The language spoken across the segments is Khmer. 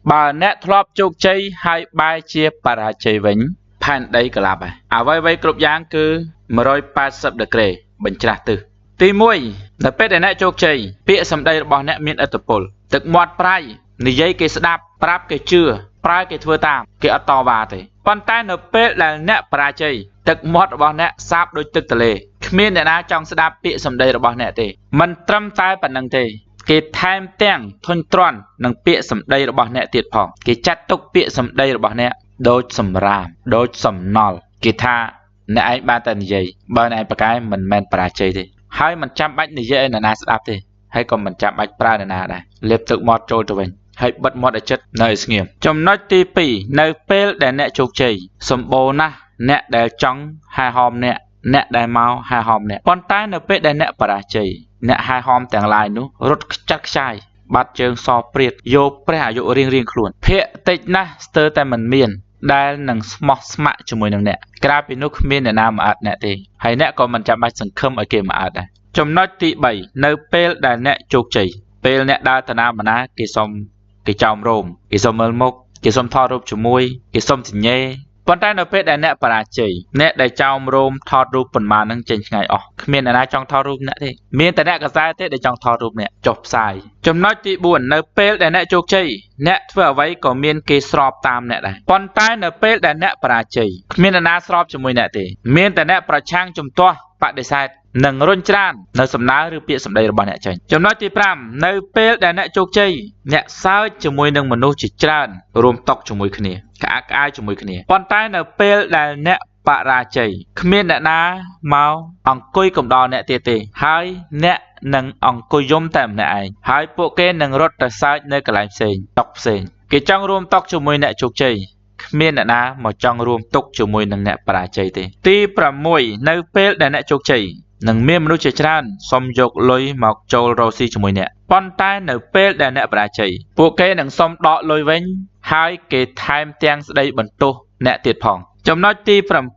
បើអ្នកធ្លាប់ជោគជ័យហើយបែរជាបរាជ័យវិញផែនដីក្លាប់ហើយអ្វីៗគ្រប់យ៉ាងគឺ180ដឺក្រេបញ្ច្រាស់ទិសទី1នៅពេលដែលអ្នកជោគជ័យពាក្យសម្ដីរបស់អ្នកមានឥទ្ធិពលទឹកមាត់ប្រៃនិយាយគេស្ដាប់ប្រាប់គេជឿប្រើគេធ្វើតាមគេអត់តវ៉ាទេប៉ុន្តែនៅពេលដែលអ្នកបរាជ័យទឹកមាត់របស់អ្នកសាបដូចទឹកទន្លេគ្មានអ្នកណាចង់ស្ដាប់ពាក្យសម្ដីរបស់អ្នកទេមិនត្រឹមតែប៉ុណ្្នឹងទេគេថែមទាំងធុញទ្រាន់នឹងពាក្យសម្ដីរបស់អ្នកទៀតផងគេចាត់ទុកពាក្យសម្ដីរបស់អ្នកដូចសម្រាមដូចសំណល់គេថាអ្នកឯងបានតែនិយាយបើអ្នកឯងប្រកែមិនមែនបរាជ័យទេហើយមិនចាំបាច់និយាយឲ្យអ្នកណាស្ដាប់ទេហើយក៏មិនចាំបាច់ប្រើអ្នកណាដែរលេបទឹកមាត់ចូលទៅវិញហើយបិទមាត់ឲ្យជិតនៅឲ្យស្ងៀមចំណុចទី2នៅពេលដែលអ្នកជោគជ័យសម្បូរណាស់អ្នកដែលចង់ហែហោមអ្នកអ្នកដែលមកហែហោមអ្នកប៉ុន្តែនៅពេលដែលអ្នកបរាជ័យអ្នកហែហោមទាំងឡាយនោះរត់ខ្ចាត់ខ្ចាយបាត់ជើងសព្រាតយកព្រះអាយុរៀងៗខ្លួនភាគតិចណាស់ស្ទើរតែមិនមានដែលនឹងស្មោះស្ម័គ្រជាមួយនឹងអ្នកក្រៅពីនោះគ្មានអ្នកណាមកអត់អ្នកទេហើយអ្នកក៏មិនចាំបាច់សង្ឃឹមឲ្យគេមកអត់ដែរចំណុចទី3នៅពេលដែលអ្នកជោគជ័យពេលអ្នកដើរទៅណាមកណាគេសុំគេចោមរោមគេសុំមើលមុខគេសុំថតរូបជាមួយគេសុំសញ្ញេប៉ុន្តែនៅពេលដែលអ្នកបរាជ័យអ្នកដែលចោមរោមថតរូបប៉ុន្មាននឹងចេញឆ្ងាយអស់គ្មានអ្នកណាចង់ថតរូបអ្នកទេមានតែអ្នកកសែតទេដែលចង់ថតរូបអ្នកចុះផ្សាយចំណុចទី4នៅពេលដែលអ្នកជោគជ័យអ្នកធ្វើអ្វីក៏មានគេស្របតាមអ្នកដែរប៉ុន្តែនៅពេលដែលអ្នកបរាជ័យគ្មានអ្នកណាស្របជាមួយអ្នកទេមានតែអ្នកប្រឆាំងជំទាស់បដិសេធនិងរុញច្រាននៅសំណើឬពាក្យសម្ដីរបស់អ្នកចេញចំណុចទី5នៅពេលដែលអ្នកជោគជ័យអ្នកសើចជាមួយនឹងមនុស្សជាច្រើនរួមតុជាមួយគ្នាក្អាកក្អាយជាមួយគ្នាប៉ុន្តែនៅពេលដែលអ្នកបរាជ័យគ្មានអ្នកណាមកអង្គុយកំដរអ្នកទៀតទេហើយអ្នកនឹងអង្គុយយំតែម្នាក់ឯងហើយពួកគេនឹងរត់ទៅសើចនៅកន្លែងផ្សេងតុផ្សេងគេចង់រួមតុជាមួយអ្នកជោគជ័យគ្មានអ្នកណាមកចង់រួមទុកជាមួយនឹងអ្នកបរាជ័យទេទី6នៅពេលដែលអ្នកជោគជ័យនឹងមានមនុស្សជាច្រើនសុំយកលុយមកចូលរកស៊ីជាមួយអ្នកប៉ុន្តែនៅពេលដែលអ្នកបរាជ័យពួកគេនឹងសុំដកលុយវិញហើយគេថែមទាំងស្ដីបន្ទោសអ្នកទៀតផងចំណុចទី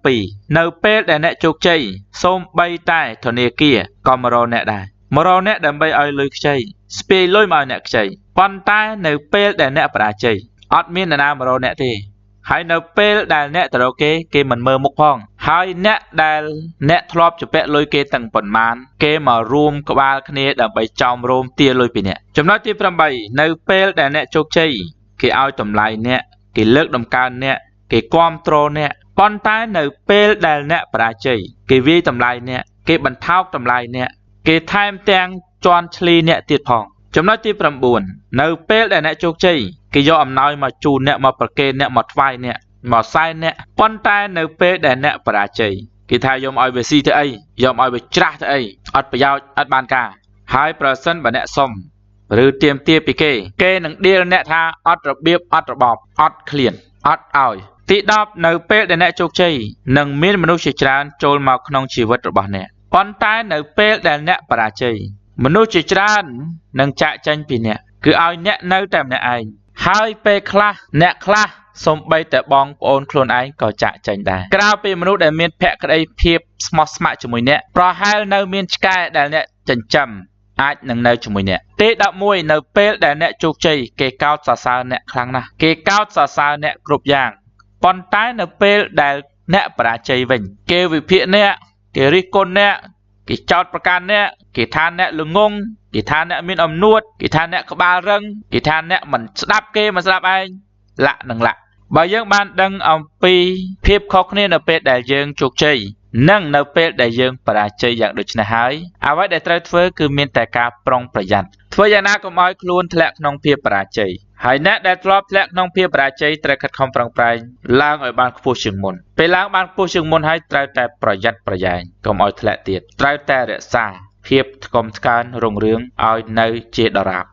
7នៅពេលដែលអ្នកជោគជ័យសូម្បីតែធនាគារក៏មករកអ្នកដែរមករកអ្នកដើម្បីឲ្យលុយខ្ចីស្ពាយលុយមកឲ្យអ្នកខ្ចីប៉ុន្តែនៅពេលដែលអ្នកបរាជ័យអត់មានអ្នកណាមករកអ្នកទេហើយនៅពេលដែលអ្នកទៅរកគេគេមិនមើលមុខផងហើយអ្នកដែលអ្នកធ្លាប់ជំពាក់លុយគេទាំងប៉ុន្មានគេមករួមក្បាលគ្នាដើម្បីចោមរោមទាលុយពីអ្នកចំណុចទី8នៅពេលដែលអ្នកជោគជ័យគេឲ្យតម្លៃអ្នកគេលើកតម្កើងអ្នកគេគាំទ្រអ្នកប៉ុន្តែនៅពេលដែលអ្នកបរាជ័យគេវាយតម្លៃអ្នកគេបន្ថោកតម្លៃអ្នកគេថែមទាំងជន់ឈ្លីអ្នកទៀតផងចំណុចទី9នៅពេលដែលអ្នកជោគជ័យគេយកអំណោយមកជូនអ្នកមកប្រគេនអ្នកមកថ្វាយអ្នកមកសែនអ្នកប៉ុន្តែនៅពេលដែលអ្នកបរាជ័យគេថាយកឲ្យវាស៊ីទៅអីយកឲ្យវាច្រាស់ទៅអីអត់ប្រយោជន៍អត់បានការហើយប្រសិនបើអ្នកសុំឬទាមទារពីគេគេនឹងដៀលអ្នកថាអត់របៀបអត់របបអត់ឃ្លានអត់ឲ្យទី10នៅពេលដែលអ្នកជោគជ័យនឹងមានមនុស្សជាច្រើនចូលមកក្នុងជីវិតរបស់អ្នកប៉ុន្តែនៅពេលដែលអ្នកបរាជ័យមនុស្សជាច្រើននឹងចាកចេញពីអ្នកគឺឲ្យអ្នកនៅតែម្នាក់ឯងហើយពេលខ្លះអ្នកខ្លះសូម្បីតែបងប្អូនខ្លួនឯងក៏ចាកចេញដែរក្រៅពីមនុស្សដែលមានភក្តីភាពស្មោះស្ម័គ្រជាមួយអ្នកប្រហែលនៅមានឆ្កែដែលអ្នកចិញ្ចឹមអាចនឹងនៅជាមួយអ្នកទី11នៅពេលដែលអ្នកជោគជ័យគេកោតសរសើរអ្នកខ្លាំងណាស់គេកោតសរសើរអ្នកគ្រប់យ៉ាងប៉ុន្តែនៅពេលដែលអ្នកបរាជ័យវិញគេវិភាគអ្នកគេរិះគន់អ្នកគេចោទប្រកាន់អ្នកគេថាអ្នកល្ងង់គេថាអ្នកមានអំនួតគេថាអ្នកក្បាលរឹងគេថាអ្នកមិនស្ដាប់គេមិនស្ដាប់ឯងលាក់នឹងលាក់បើយើងបានដឹងអំពីភាពខុសគ្នានៅពេលដែលយើងជោគជ័យនិងនៅពេលដែលយើងបរាជ័យយ៉ាងដូចនេះហើយអ្វីដែលត្រូវធ្វើគឺមានតែការប្រុងប្រយ័ត្នធ្វើយ៉ាងណាកុំឲ្យខ្លួនធ្លាក់ក្នុងភាពបរាជ័យហើយអ្នកដែលធ្លាប់ធ្លាក់ក្នុងភាពបរាជ័យត្រូវខិតខំប្រឹងប្រែងឡើងឲ្យបានខ្ពស់ជាងមុនពេលឡើងបានខ្ពស់ជាងមុនហើយត្រូវតែប្រយ័ត្នប្រយែងកុំឲ្យធ្លាក់ទៀតត្រូវតែរក្សាភាពថ្កុំថ្កើងរុងរឿងឲ្យនៅជាដរាប